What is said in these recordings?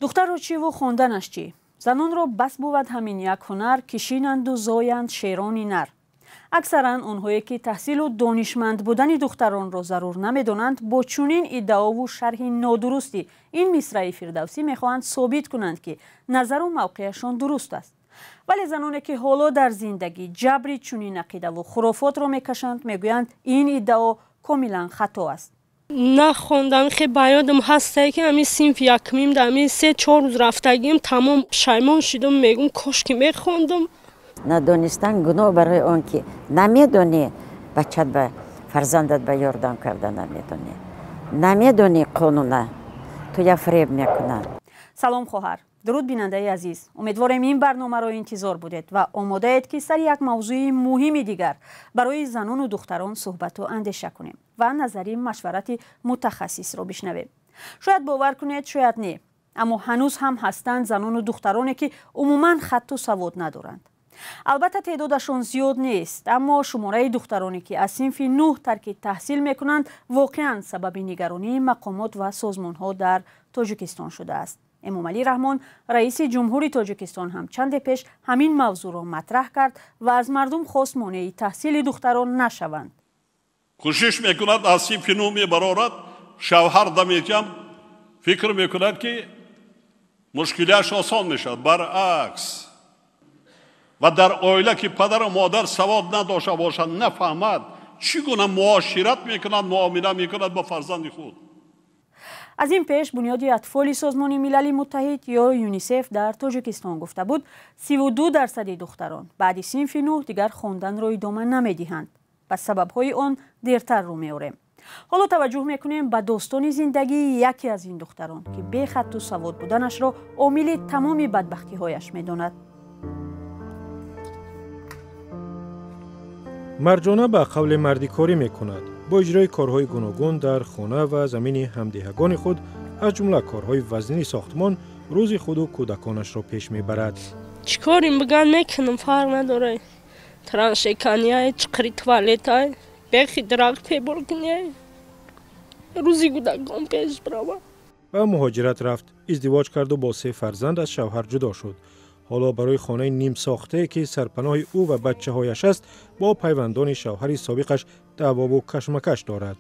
Духтарро чиву хонданаш чӣ? Занонро бас бувад ҳамин як ҳунар, ки шинанду зоянд шерони нар. Аксаран онҳое ки таҳсилу донишманд будани духтаронро зарур намедонанд, бо чунин иддаову шарҳи нодурусти ин мисраи Фирдавсӣ мехоҳанд собит кунанд, ки назару мавқеашон дуруст аст. Вале заноне ки ҳоло дар зиндагӣ ҷабри чунин ақидаву хурофотро мекашанд, мегӯянд, ин иддао комилан хато аст. Нахондам, хе ба ёдам ҳастае, ки ҳамин синфи якумим дар ҳамин 3-4 рӯз рафтагим, тамом пушаймон шидум, мегум, кошки мехондум. Надонистан гуноҳ, барои он ки намедонӣ, бачат ба фарзандат ба ёрдам карда намедонӣ, намедонӣ қонуна, туя фиреб мекунанд. Салом, хоҳар, дуруд, бинандаи азиз. Умедворем, ин барномаро интизор будед ва омодаед, ки сари як мавзӯи муҳими дигар барои занону духтарон суҳбату андеша кунем ва назари машварати мутахассисро бишнавем. Шояд бовар кунед, шояд не, аммо ҳанӯз ҳам ҳастанд занону духтароне, ки умуман хатту савод надоранд. Албатта, теъдодашон зиёд нест, аммо шумораи духтароне, ки аз синфи нӯҳ тарки таҳсил мекунанд, воқеан сабаби нигаронии мақомот ва созмонҳо дар Тоҷикистон шудааст. Эмомалӣ Раҳмон, раиси ҷумҳури Тоҷикистон, ҳам чанде пеш ҳамин мавзӯъро матраҳ кард ва аз мардум хост, монеи таҳсили духтарон нашаванд. Кӯшиш мекунад, аз синфи нӯҳ мебарорад, шавҳар даметиям, фикр мекунад, ки мушкилиаш осон мешавад. Баръакс, ва дар оила ки падару модар савод надошта бошад, нафаҳмад, чӣ гуна муошират мекунад, муомила мекунад бо фарзанди худ? Аз ин пеш Бунёди атфоли Созмони Милали Муттаҳид ё ЮНИСЕФ дар Тоҷикистон гуфта буд, 32 дарсади духтарон баъди синфи нӯҳ дигар хонданро идома намедиҳанд. Ба сабабҳои он дертар рӯ меорем. Ҳоло таваҷҷӯҳ мекунем ба достони зиндагии яке аз ин духтарон, ки бехатту савод буданашро омили тамоми бадбахтиҳояш медонад. Марҷона ба қавли мардикорӣ мекунад. Бо иҷрои корҳои гуногун дар хона ва замини ҳамдеҳагони худ, аз ҷумла корҳои вазнини сохтмон, рӯзи худу кӯдаконашро пеш мебарад. Чӣ корим биган, мекунам, фарқ надорад: траншеканияй, чиқри туалетай, бехи дарахт пеборкиняй, рӯзи кӯдакон пеш бирава. Ба муҳоҷират рафт, издивоҷ карду бо се фарзанд аз шавҳар ҷудо шуд. Ҳоло барои хонаи нимсохтае, ки сарпаноҳи ӯ ва бачаҳояш аст, бо пайвандони шавҳари собиқаш даъвову кашмакаш дорад.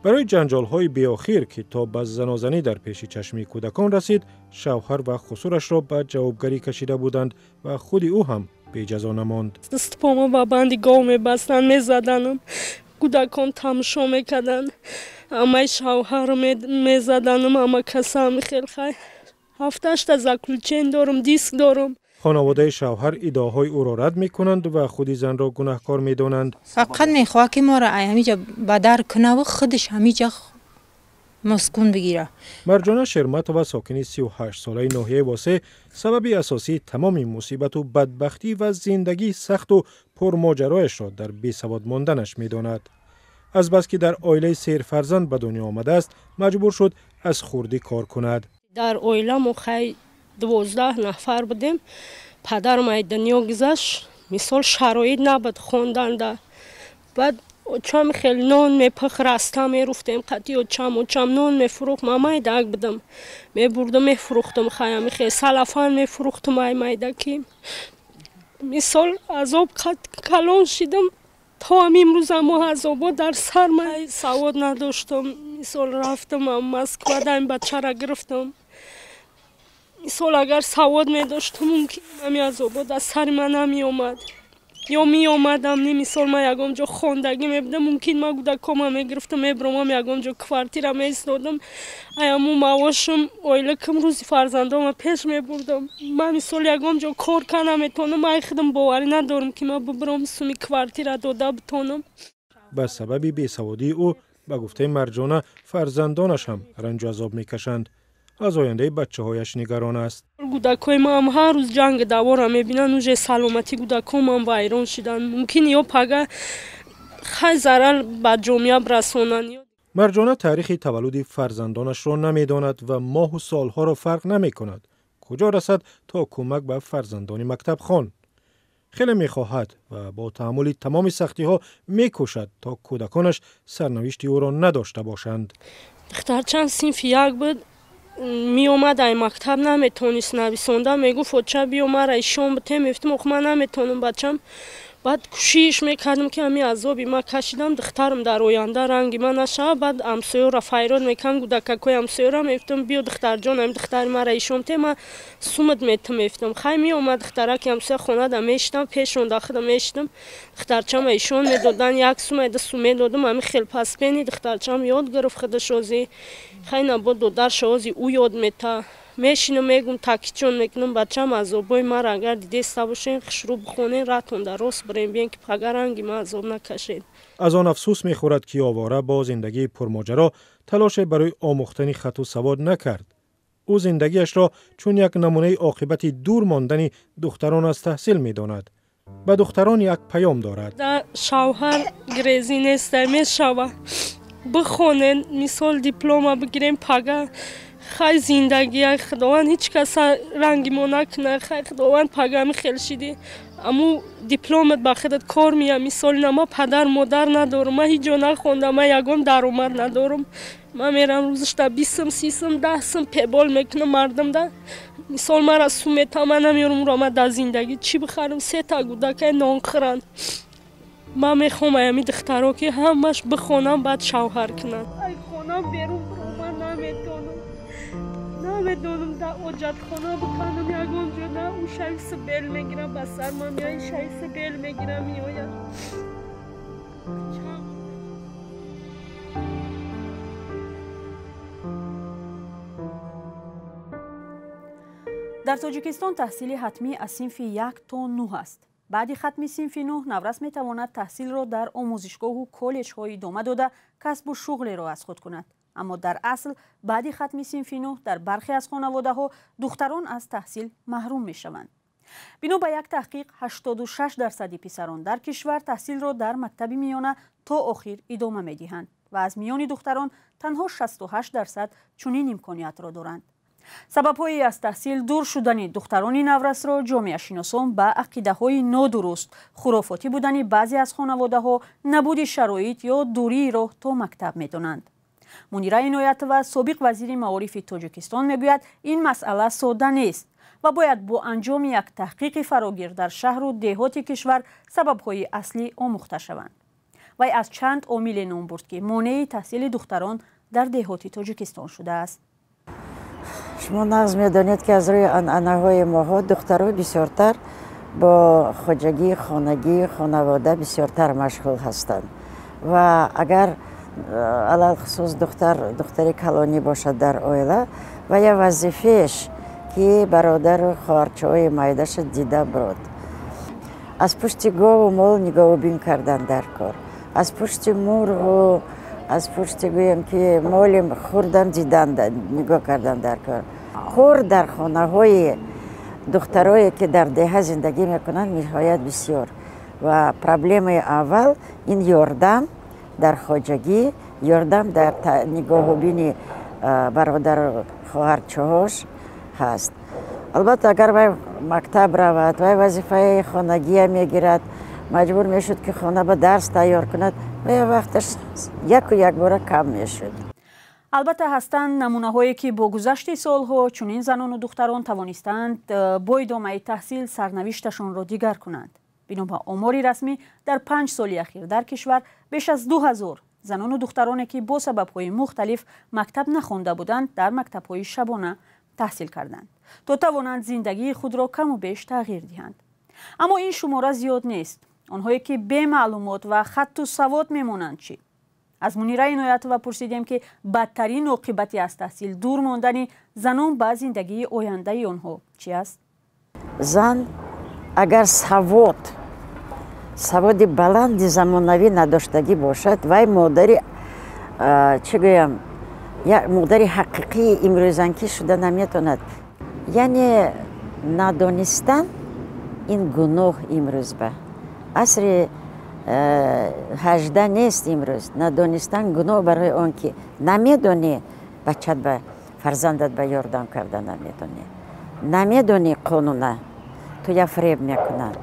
Барои ҷанҷолҳои беохир, ки то ба занозанӣ дар пеши чашми кӯдакон расид, шавҳар ва хусурашро ба ҷавобгарӣ кашида буданд ва худи ӯ ҳам беҷазо намонд. Дастпомо ба банди гов мебастанд, мезаданам, кӯдакон тамошо мекарданд. Амаи шавҳар мезаданам, ама касам хел. Хай, ҳафташта заключение дорум, диск дорум. Хонаводаи шавҳар иддаоҳои ӯро рад мекунанд ва худи занро гунаҳкор медонанд. Фақат мехоҳад, ки моро ҳамиҷа бадар кунаву худаш ҳамиҷа маскун бигира. Марҷона Шерматова, сокини 38-солаи ноҳияи Восе, сабаби асосии тамоми мусибату бадбахтӣ ва зиндагии сахту пурмоҷарояшро дар бесавод монданаш медонад. Азбаски дар оилаи серфарзанд ба дунё омадааст, маҷбур шуд аз хурдӣ кор кунад. Дар оила мо хай 12 нафар будем. Падарам ай дунё гузашт, мисол, шароит набуд хонданда. Баъд очам хеле нон мепухт, раста меруфтем қати очам. Очам нон мефурӯхт, ман майдак будам, мебурдам, мефурӯхтам. Хаями хел салафан мефурӯхтам ай майдаки. Мисол, азоб калон шидам, то ҳам имрӯза мо азобо дар сар. Ман савод надоштам. Мисол, рафтам Москва, даим бачара гирифтам. Мисол, агар савод медоштам, мумкин ҳами азобо дар сари ман намеомад ё меомадам не. Мисол, ман ягон ҷо хондагӣ мебудам, мумкин ман кӯдакома мегирифтам, мебиромам, ягон ҷо квартира меистодам, аяму маошам ойликам рӯзи фарзандома пеш мебурдам. Ман, мисол, ягон ҷо кор кар наметавонам, ай худам боварӣ надорам, ки ман бибиром, суми квартира дода битонам. Ба сабаби бесаводии ӯ, ба гуфтаи Марҷона, фарзандонаш ҳам ранҷу азоб мекашанд. Аз ояндаи бачаҳояш нигарон аст. Кӯдакҳои маам ҳар рӯз ҷанги давора мебинанд, уже саломатии кӯдакомам вайрон шиданд. Мумкин ё пага хай зарар ба ҷомеа бирасонанд. Марҷона таърихи таваллуди фарзандонашро намедонад ва моҳу солҳоро фарқ намекунад. Куҷо расад то кӯмак ба фарзандони мактабхон? Хеле мехоҳад ва бо таҳаммули тамоми сахтиҳо мекӯшад, то кӯдаконаш сарнавишти ӯро надошта бошанд. Духтарчам синфи як буд. Меомад ай мактаб, наметонист нависонда, мегуфт: «Оча, биё, мара ишон бите». Мефтим: «Ох, ман наметонам, бачам». Баъд кӯшиш мекардам, ки ҳамин азоби ма кашидам, духтарам дар оянда ранги ман нашавад. Баъд ҳамсоёро файрод мекардам, кӯдакакҳои ҳамсоёро мефтам: «Биё, духтарҷон, ҳамин духтари мара ишон бите, ма сумат метам», мефтам. Хай, меомад духтараки ҳамсоя, хонада мешидам, пешонда худа мешидам, духтарчама ишон медодан, як сума, ду сум медодам. Ҳамин хел паспени духтарчам ёд гирифт худаш озӣ. Хай, набо додарша ози ӯ ёд мета. Мешинам, мегум, такидчон мекунам: «Бачам, азобои мара агар дидеста бошен, хушрӯ бихонен, ратонда рост бирем, биен, ки пага ранги ма азоб накашед». Аз он афсӯс мехӯрад, ки овора бо зиндагии пурмоҷаро талоше барои омӯхтани хату савод накард. Ӯ зиндагиашро чун як намунаи оқибати дур мондани духтарон аз таҳсил медонад. Ба духтарон як паём дорад. Шавҳар грезӣ неста, мешава. Бихонен, мисол, диплома бигирем, пага хай зиндагия Худованд ҳеҷ каса ранги мо накуна. Хай, Худованд, пагами хел шидӣ, аму дипломат ба худат кор мея. Мисол, на ма падар модар надорам, ма ҳеҷ ҷо нахондам, ма ягон даромад надорам. Ма мерам рӯзашда 20 сум, 30 сум, 10 сум пебол мекунам мардумда. Мисол, мара сум мета, ма намеёрам уро, ма дар зиндагӣ чӣ бихарам? Сета кӯдакай нонхӯранд. Ман мехоҳам аями духтаро, ки ҳамаш бихонам, баъд шавҳар кунанд. Ай хонам берун биромад наметонам, намедонам, да оҷатхона биканам ягон ҷо, на ӯ шайси бел мегирам ба сармам, я ин шайси бел мегирам, меояд. Дар Тоҷикистон таҳсили ҳатмӣ аз синфи як то нӯҳ аст. Баъди хатми синфи нӯҳ наврас метавонад таҳсилро дар омӯзишгоҳу коллеҷҳо идома дода, касбу шуғлеро аз худ кунад. Аммо дар асл баъди хатми синфи нӯҳ дар бархе аз хонаводаҳо духтарон аз таҳсил маҳрум мешаванд. Бино ба як таҳқиқ, 86 дарсади писарон дар кишвар таҳсилро дар мактаби миёна то охир идома медиҳанд ва аз миёни духтарон танҳо 68% чунин имкониятро доранд. Сабабҳои аз таҳсил дур шудани духтарони наврасро ҷомеашиносон ба ақидаҳои нодуруст, хурофотӣ будани баъзе аз хонаводаҳо, набуди шароит ё дурии роҳ то мактаб медонанд. Мунира Иноятова, собиқ вазири маорифи Тоҷикистон, мегӯяд, ин масъала содда нест ва бояд бо анҷоми як таҳқиқи фарогир дар шаҳру деҳоти кишвар сабабҳои аслӣ омӯхта шаванд. Вай аз чанд омиле ном бурд, ки монеи таҳсили духтарон дар деҳоти Тоҷикистон шудааст. Шумо нағз медонед, ки аз рӯи анъанаҳои моҳо духтарҳо бисёртар бо хоҷагии хонагии хонавода бисёртар машғул ҳастанд ва агар алалхусус духтар, духтари калонӣ бошад дар оила, ва я вазифаеш, ки бародару хоҳарчаҳои майдаша дида бурд, аз пушти гову мол нигоҳубин кардан дар кор, аз пушти мурғу аз пушти, гӯем, ки моли хурдам дидан, нигоҳ кардан дар кор. Кор дар хонаҳои духтарое, ки дар деҳа зиндагӣ мекунанд, ниҳоят бисёр. Ва проблемаи аввал ин ёрдам дар хоҷагӣ, ёрдам дар нигоҳубини бародару хоҳарчаҳош ҳаст. Албатта, агар вай мактаб равад, вай вазифаи хонагия мегирад, маҷбур мешуд, ки хона ба дарс тайёр кунад ва я вақташ яку якбора кам мешуд. Албатта, ҳастанд намунаҳое, ки бо гузашти солҳо чунин занону духтарон тавонистаанд бо идомаи таҳсил сарнавишташонро дигар кунанд. Бино ба омори расмӣ, дар 5 соли ахир дар кишвар беш аз 2000 занону духтароне, ки бо сабабҳои мухталиф мактаб нахонда буданд, дар мактабҳои шабона таҳсил карданд, то тавонанд зиндагии худро каму беш тағйир диҳанд. Аммо ин шумора зиёд нест. Онҳое, ки бемаълумот ва хатту савод мемонанд, чӣ? Аз Мунира Иноятова пурсидем, ки бадтарин оқибати аз таҳсил дур мондани занон ба зиндагии ояндаи онҳо чӣ аст? Зан агар саводи баланди замонавӣ надоштагӣ бошад, вай модари, чӣ гӯям, модари ҳақиқии имрӯзанкӣ шуда наметавонад. Яъне надонистан ин гуноҳ. Имрӯз ба асри 18 нест. Имрӯз надонистан гуноҳ, барои он ки намедонӣ, бачат ба, фарзандат ба ёрдам карда наметонӣ, намедонӣ қонуна, туя фреб мекунанд,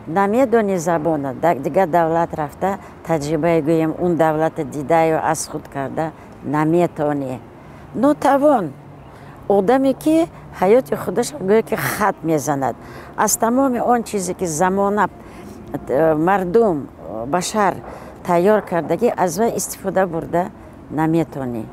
намедонӣ забона, дигар давлат рафта, таҷрибаи, гӯем, он давлата дидаю аз худ карда наметонӣ, нотавон. Одаме ки ҳаёти худаш гӯё ки хат мезанад аз тамоми он чизе ки замона, мардум, башар тайёр кардагӣ, аз вай истифода бурда наметонӣ.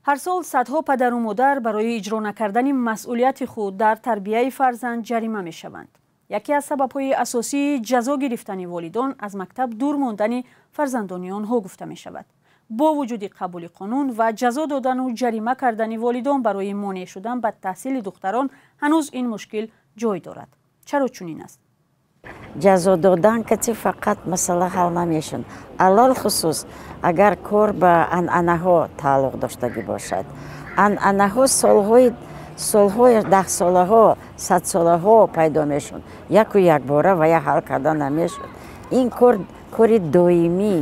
Ҳар сол садҳо падару модар барои иҷро накардани масъулияти худ дар тарбияи фарзанд ҷарима мешаванд. Яке аз сабабҳои асосии ҷазо гирифтани волидон аз мактаб дур мондани фарзандони онҳо гуфта мешавад. Бо вуҷуди қабули қонун ва ҷазо додану ҷарима кардани волидон барои монеъ шудан ба таҳсили духтарон, ҳанӯз ин мушкил ҷой дорад. Чаро чунин аст? Ҷазо додан кати фақат масъала ҳал намешуд, алалхусус агар кор ба анъанаҳо тааллуқ доштагӣ бошад. Анъанаҳо солҳои солҳои, даҳсолаҳо, садсолаҳо пайдо мешуд, яку якбора ва я ҳал карда намешуд. Ин кор кори доимӣ.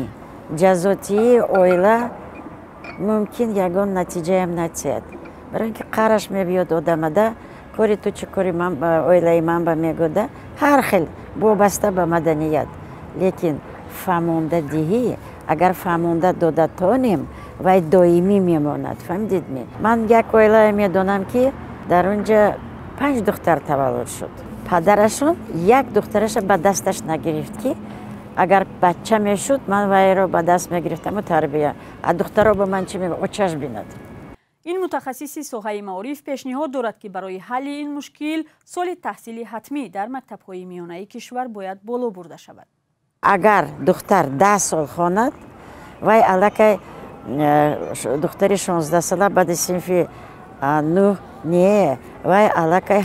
Ҷазотии оила мумкин ягон натиҷаям натиҳад, барои ин ки қараш мебиёд одамада, кори ту чӣ, кори ман оилаи ман ба мегӯда, ҳар хел вобаста ба маданият. Лекин фаҳмонда диҳӣ, агар фаҳмонда дода тонем, вай доимӣ мемонад. Фаҳмидед-ми? Ман як оилае медонам, ки дар он ҷа панҷ духтар таваллуд шуд. Падарашон як духтараша ба дасташ нагирифт, ки агар бача мешуд, ман вайро ба даст мегирифтаму тарбия, а духтаро ба ман чӣ мег, очаш бинад. Ин мутахассиси соҳаи маориф пешниҳод дорад, ки барои ҳалли ин мушкил соли таҳсили ҳатмӣ дар мактабҳои миёнаи кишвар бояд боло бурда шавад. Агар духтар 10 сол хонад, вай аллакай духтари 16-сола баъди синфи нӯҳ не, вай аллакай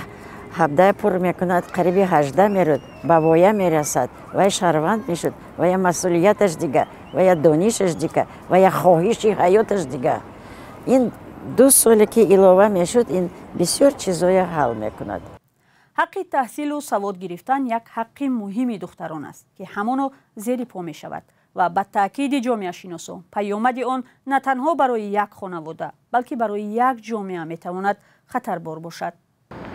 17 пур мекунад, қариби 18 меруд, ба воя мерасад, вай шаҳрванд мешуд, вая масъулияташ дига, вая донишаш дига, вая хоҳиши ҳаёташ дига. Ин 2 соле ки илова мешуд, ин бисёр чизоя ҳал мекунад. Ҳаққи таҳсилу савод гирифтан як ҳаққи муҳими духтарон аст, ки ҳамоно зери по мешавад ва ба таъкиди ҷомеашиносон, паёмади он на танҳо барои як хонавода, балки барои як ҷомеа метавонад хатарбор бошад.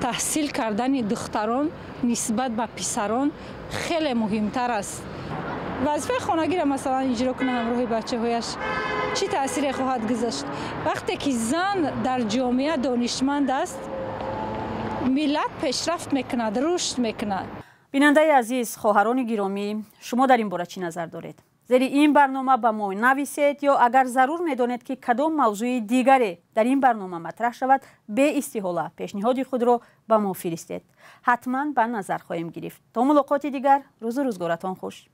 Таҳсил кардани духтарон нисбат ба писарон хеле муҳимтар аст. Вазифаи хонагиро, масалан, иҷро кунад ҳамроҳи бачаҳояш, чӣ таъсире хоҳад гузошт? Вақте ки зан дар ҷомеа донишманд аст, миллат пешрафт мекунад, рушд мекунад. Бинандаи азиз, хоҳарони гиромӣ, шумо дар ин бора чӣ назар доред? Зери ин барнома ба мо нависед ё агар зарур медонед, ки кадом мавзӯи дигаре дар ин барнома матраҳ шавад, беистиҳола пешниҳоди худро ба мо фиристед, ҳатман ба назар хоҳем гирифт. То мулоқоти дигар, рӯзу рӯзгоратон хуш.